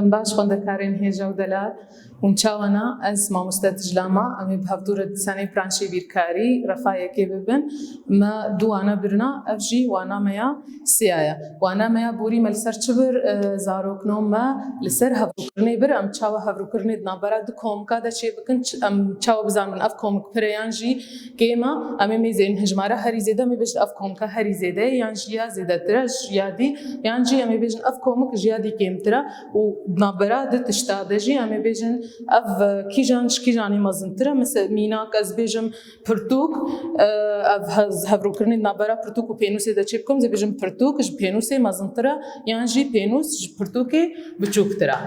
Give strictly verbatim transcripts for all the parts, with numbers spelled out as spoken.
Baş xwendekarên hêja û delal, hûn çawa ne? Ez mamoste Tijlama, em ê bi hevdû re di dîsanê branşê bîrkarî refa yekê bibin. Me du wane birina, ev jî wana me ya sêya ye. Wana me ya borî me li ser çi bir, e, zarokno me li ser hevrûkirinê bir, em çawa hevrûkirinê di navbera du komika de çê bikin, ç-, em çawa bizanin ev komik pir e yan jî kêm e, em ê mêzên hijmara herî zêde, em ê bêjin ev komika herî zêde ye, yan jî ya zêdetir e ji ya dî, yan jî em ê bêjin ev komik ji ya dî kêmtir e û navbera di tişta de jî em ê bêjin ev, e, kîjan ji kîjanê mezintir e. Mese-, mînak ez bêjim pirtûk, e, ev hez-, hevrûkirinê di navbera pirtûk û pênûsê de çê bikim, ez ê bêjim pirtûk ji pênûsê mezintir e, yan jî pênûs ji pirtûkê biçûktir e.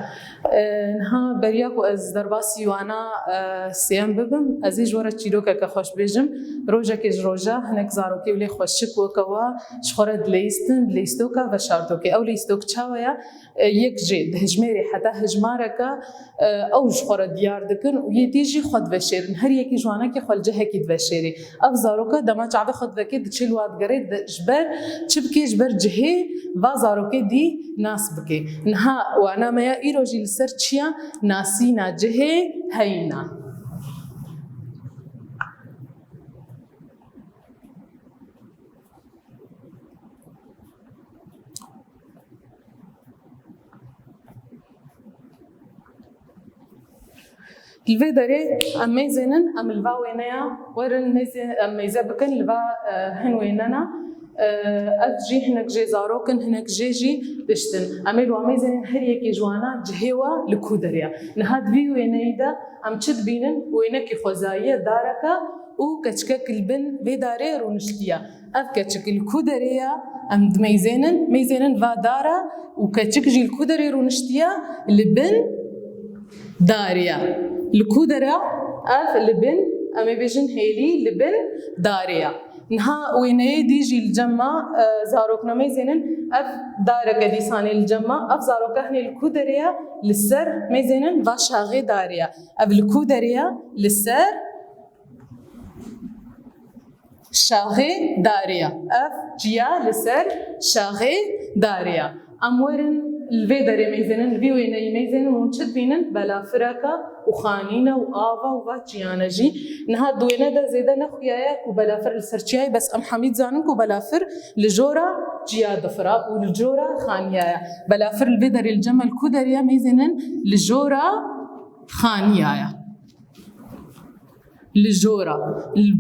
E, niha beriya ku ez derbasî wana, e, sêyem bibim, ez ê ji we re çîrokeke xweş bêjim. Rojekê ji roja hinek zarokê wê lê xweşik weke wa ji xwe re dileyistin, di leyîstoka veşartokê. Ew leyîstok çawa ye? E, yek jê dihijmêrê heta hijmareke, e, ew ji xwe re diyar dikin û yê dî jî xwe diveşêrin. Her yekî ji wanekî xwe li cihekî diveşêrê. Ev zaroka dema çavê xwe divekê diçe li wa digerê, di-, ji ber çi bikê, ji ber cihê va zarokê dî nas bikê. Niha wana me ya îro jî li ser çi ya? Nasîna cihê heyîna. Li vê derê em mêzênin, em li va wêneya werin mêze-, em mêze bikin, li va, e, hin wênena, e, ev jî hinek jê zarok in, hinek jê jî tişt in. Em ê li wa mêzênin, her yekê ji wana cihê wa li ku derê ye. Niha di vî wêneyî de em çi dibînin? Wênekî xwezayî ye, dareke û keçikek li bin vê darê rûniştiye. Ev keçik li ku derê ye? Em dimeyzênin, mêzênin va dara û keçik jî li ku derê rûniştiye? Li bin darê ye. Li ku dere? Ev li bin, em ê bêjin hêlî li bin darê ye. Niha wêneyê dî jî li cem me, e, zarokna mêzênin, ev dareke dîsanê li cem me, ev zaroke hinê li ku derê ye? Li ser mêzênin va şaxê darê ye. Ev li ku derê ye? Li ser şaxê darê ye. Ev çiya li ser şaxê darê ye. Em werin li vê derê mêzênin, li vî wêneyî mêzênin, hûn çi dibînin? Belafireke û xanîne û ava û va çiyane jî. Niha di wêne de zêde nexuyaye ku belafir li ser çiyayê, bes em hemî dizanin ku belafir li jora çiya difira û li jora xaniya ye. Belafir li vê derê li cem me li ku derê ye? Mêzênin li jora xaniya ye. Li jora. Li,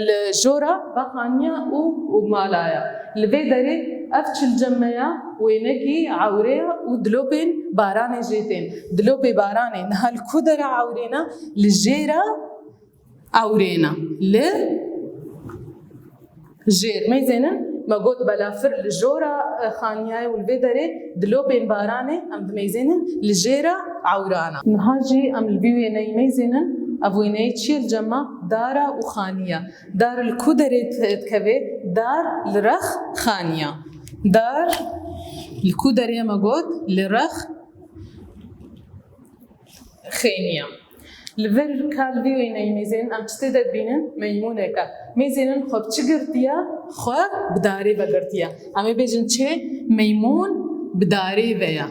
li jora va xaniya û, û mala ye. Li vê derê ev çi li cem me ya? Wênekî ewrê ye û dilopên baranê jê tên. Dilopê baranê niha li ku dere ewrêne? Li jêra ewrêne. Li jêr. Mêzênin, me got belafir li jora, e, xaniyayê û li vê derê dilopên baranê em dimeyzênin li jêra ewrana. Niha jî em li vî wêneyî mêzênin, ev wêneyê çi ye li cem me? Dara û xaniya. Dar li ku derê di-, dikeve? Dar li rex xaniya. Dar li ku derê me got? Li rex xêniya. Li vir ka li vî wêneyî mêzênin em çi tê de dibînin? Meymûneke. Mêzênin xwe bi çi girtiye? Xwe bi darê ve girtiye. Em ê bêjin çi? Meymûn bi darê ve ye.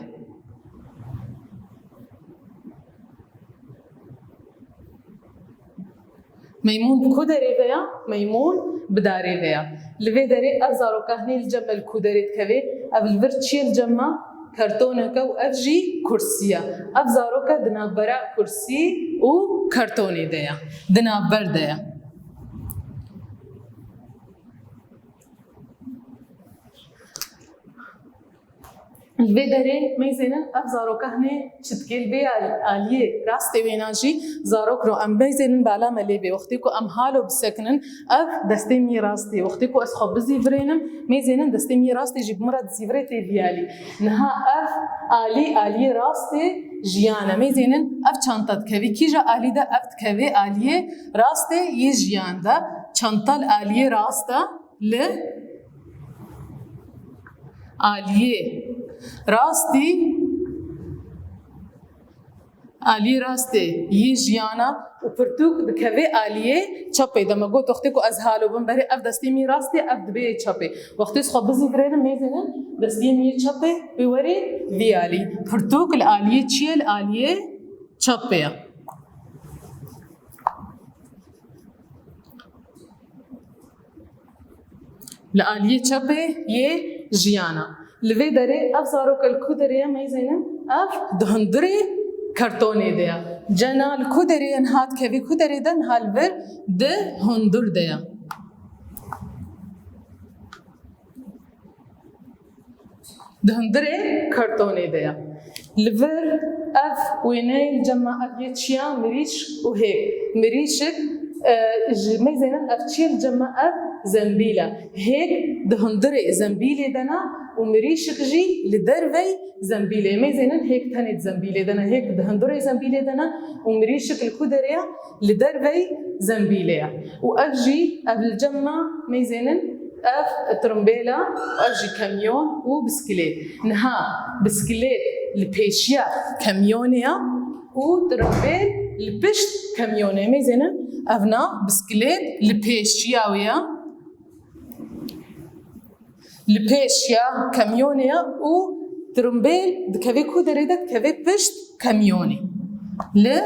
Meymûn bi ku derê ve ya? Meymûn bi darê ve ya. Li vê derê ev zaroka hinê li cem me li ku derê dikeve? Ev li vir çi ye li cem me? Kartoneke û ev jî kursî ye. Ev zaroka di navbera kursî û kartonê de ye. Di navber de ye. Li vê derê mêzênin ev zaroka hinê çi dikê? Li vê al-, aliyê rastê wêna jî zarok no em mêzênin bala me lê bê. Wextê ku em halo bisekinin, ev destê min yê rastê. Wextê ku ez xwe bizîvirênim, mêzênin destê min yê rastê jî bi min re dizîvirê tê vî alî. Niha ev alî, aliyê rastê jiyan e. Mêzênin ev çanta dikevî kîja alî de? Ev dikevê aliyê rastê yê jiyan de. Çanta li aliyê rast e. Li aliyê rastî Aliyê rastê yê jiyana û pirtûk dikeve aliyê çepê de. Me got, wextê ku ez halo bim berê, ev destê min rastê, ev dibe yê çepê. Wextê xwe bizîvirênim, mêzênin destê min yê çepê wê werê vî alî. Pirtûk li aliyê çi ye? Li aliyê çepê ye. Li aliyê çepê yê jiyana. Li vê derê ev zaroka li ku derê ye, mêzênin? Ev di hundirê kartonê de ye. Cena li ku derê ye, niha dikevê ku derê de? Niha li vir di hundir de ye. Di hundirê kartonê de ye. Li vir ev wêneyê li cem me ev yê çi ya? Mirîşk û hêk. Mirîşik, e, ji mêzênin ev çi ye li cem me? Ev zembîl e. Hêk di hundirê zembîlê de ne û mirîşik jî li dervey zembîlê. Mêzênin hêk tenê di zembîlê de ne. Hêk di hundirê zembîlê de ne û mirîşik li ku derê ye? Li dervey zembîlê ye. Û ev jî, ev li cem me, mêzênin ev tirimbêl e, ev jî kamyon û biskilêt. Niha biskilêt li pêşiya kamyonê ye û tirimbêl li pişt kamyonê. Mêzênin ev na biskilêt li pêşiya wê ye. Li pêşiya kamyonê ye û tirimbêl dikeve ku derê de? Dikeve pişt kamyonê. Li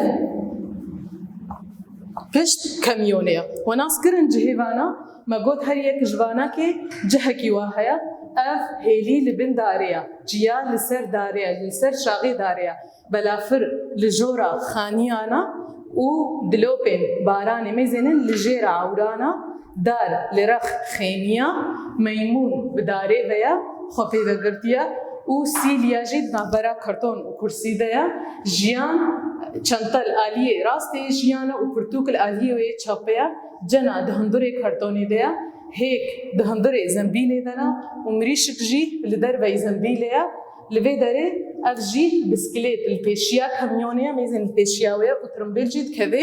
pişt kamyonê ye. We nas kirin cihê vana? Me got her yek ji vanakê cihekî wa heye. Ev hêlî li bin darê ye. Ciya li ser darê ye, li ser şaxê darê ye. Belafir li jora xaniyana û dilopên baranê, mêzênin li jêra ewrana, dar li rex xêniya, meymûn bi darê ve ye, xwe pê vegirtiye û sîliya jî di navbera karton û kursî de ye. Jiyan, çente li aliyê rastê jiyan e û pirtûk li aliyê wê çepê ye. Cena di hundirê kartonê de ye. Hêk di hundirê zembîlê de ne û mirîşik jî li derveyî zembîlê ye. Li vê derê ev jî biskilêt li pêşiya kamyonê ye, mêzên li pêşiya wê ye û tirimbêl jî dikeve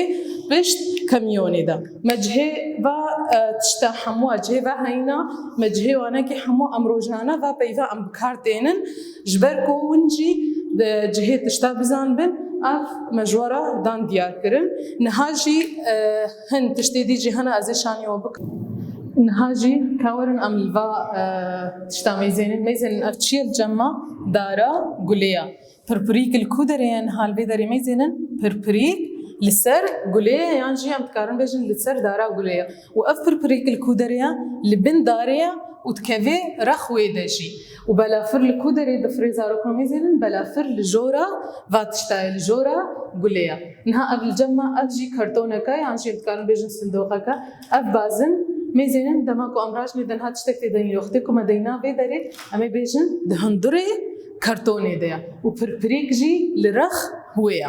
pişt kamyonê de. Me cihê va, e, tişta hemû, cihê va heyna, me cihê wanekî hemû em rojane va peyva em bi kar tênin. Ji ber ku hûn jî di cihê tişta bizanibin, ev me ji we re dan diyar kirin. Niha jî, e, hin tiştê dî jî hene, ez ê şanî we bikim. Niha jî ka werin em li va, e, tişta mêzênin. Mêzênin ev çi ye li cem me? Dara gulê ye. Pirpirîk li ku derê ye? Niha li vê derê mêzênin pirpirîk li ser gulê ye, yan jî em dikarin bêjin li ser dara gulê ye. Û ev pirpirîk li ku derê ye? Li bin darê ye û dikeve rex wê de jî. Û belafir li ku derê difirê, zarok, mêzênin? Belafir li jora va tişta ye, li jora gulê ye. Niha ev li cem me, ev jî kartoneke, yan jî em dikarin bêjin sindoqeke. Ev bazin, mêzênin, dema ku em rajinê de niha tiştek tê de nîne. Wextê ku me deyna vê derê, em ê bêjin di hundirê kartonê de ye. Û pirpirîk jî li rex wê ye.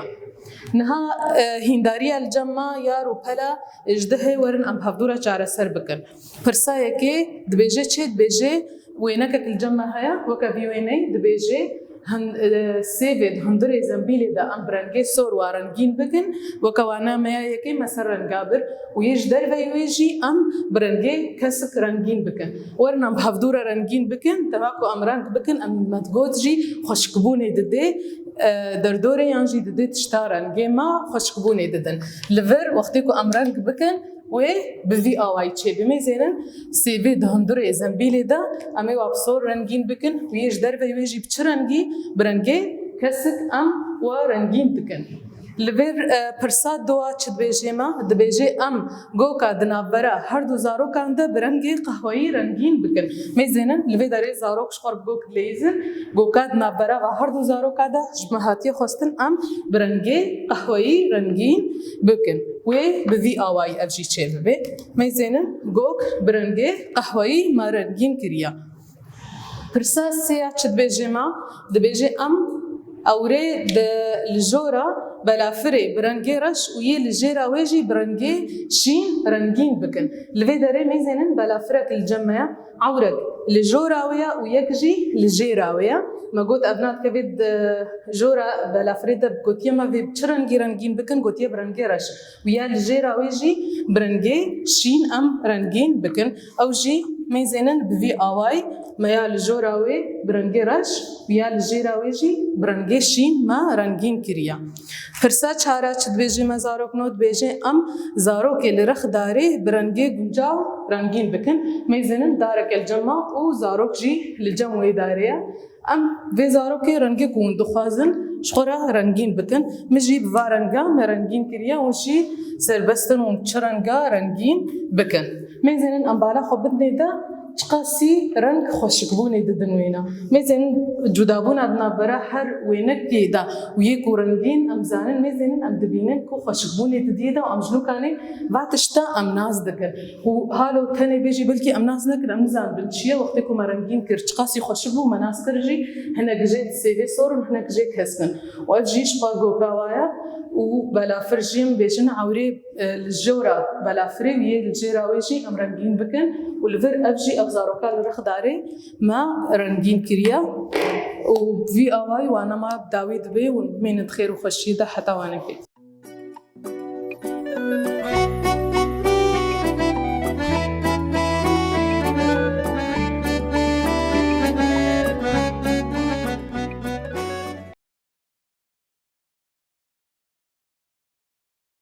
Niha, e, hîndariya li cem me, yar û pela, e, ji dihê werin em hevdû re çareser bikin. Pirsa yekê dibêje çi? Dibêje wênekek li cem me heye, weke vî wêneyê dibêje, hin-, e, sêvê di hundirê zembîlê de em bi rengê sor wa rengîn bikin, weke wana me ya yekê me ser renga bir û yê ji derveyî wê jî em bi rengê kesik rengîn bikin. Werin em bi hevdû re rengîn bikin, dema ku em reng bikin, em me digot jî xweşikbûnê didê, e, derdorê yan jî didê tişta rengê me xweşikbûnê didin. Li vir wextê ku em reng bikin, wê bi vî awayî çêbe. Mêzênin sêvê di hundirê zembîlê de, em ê wa bi sor rengîn bikin û yê ji derveyî wê jî bi çi rengî? Bi rengê kesik em wa rengîn dikin. Li vê, e, pirsa dua çi dibêje me? Dibêje em goka di navbera her du zarokan de bi rengê qehweyî rengîn bikin. Mêzênin, li vê derê zarok ji xwe re bi gok dileyîzin. Goka di navbera va her du zaroka de ji me hatiye xwestin em bi rengê qehweyî rengîn bikin. Wê bi vî awayî ev jî çêbibe. Mêzênin, gok bi rengê qehweyî me rengîn kiriye. Pirsa sê ya çi dibêje me? Dibêje em ewrê di li jora belafirê bi rengê reş û yê li jêra wê jî bi rengê şîn rengîn bikin. Li vê derê mêzênin belafirek li cem me ye. Ewrek li jora wê ye û yek jî li jêra wê ye. Me got ev nadikeve di jora belafirê de, gotiye me vê bi çi rengî rengîn bikin, gotiye bi rengê reş. Û ya li jêra wê jî bi rengê şîn em rengîn bikin. Ew jî Mêzênin bi vî awayî me ya li jora wê bi rengê reş û ya li jêra wê jî bi rengê şîn me rengîn kiriye. Pirsa çara çi dibêjê me zarok no dibêjê em zarokê li rix darê bi rengê guncaw rengîn bikin. Mêzênin dareke li cem me û zarok jî li cem wê darê ye. Em vê zarokê rengê ku hûn dixwazin ji xwe re rengîn bikin. Min jî bi va renga me rengîn kiriye, hûn jî serbest in hûn çi renga rengîn bikin. Mêzênin em bala xwe bidinê de çiqasî reng xweşikbûnê didin wêna. Mêzênin cudabûna di navbera her wênekê de û yê ku rengîn em zanin, mêzênin em dibînin ku xweşikbûnê didiyê de û em ji nûkanê va tişta em nas dikin. Û halo tenê bêjî belkî em nas nekin, em nizanin bin çi ye. Wextê ku me rengîn kir, çiqasî xweşik bû, me nas kir jî hinek jê di sêvê sor in, hinek jê kesk in. Û ev jî ji xwe gokawa ye û belafir jî em bêjin ewrê, e, li jora belafirê û yê li jêra wê jî em rengîn bikin û li vir ev jî ev zaroka li rix darê me rengîn kiriye û vî awayî wana me bi dawî dibe û bimînin di xêr û xweşiyê de heta wanekê.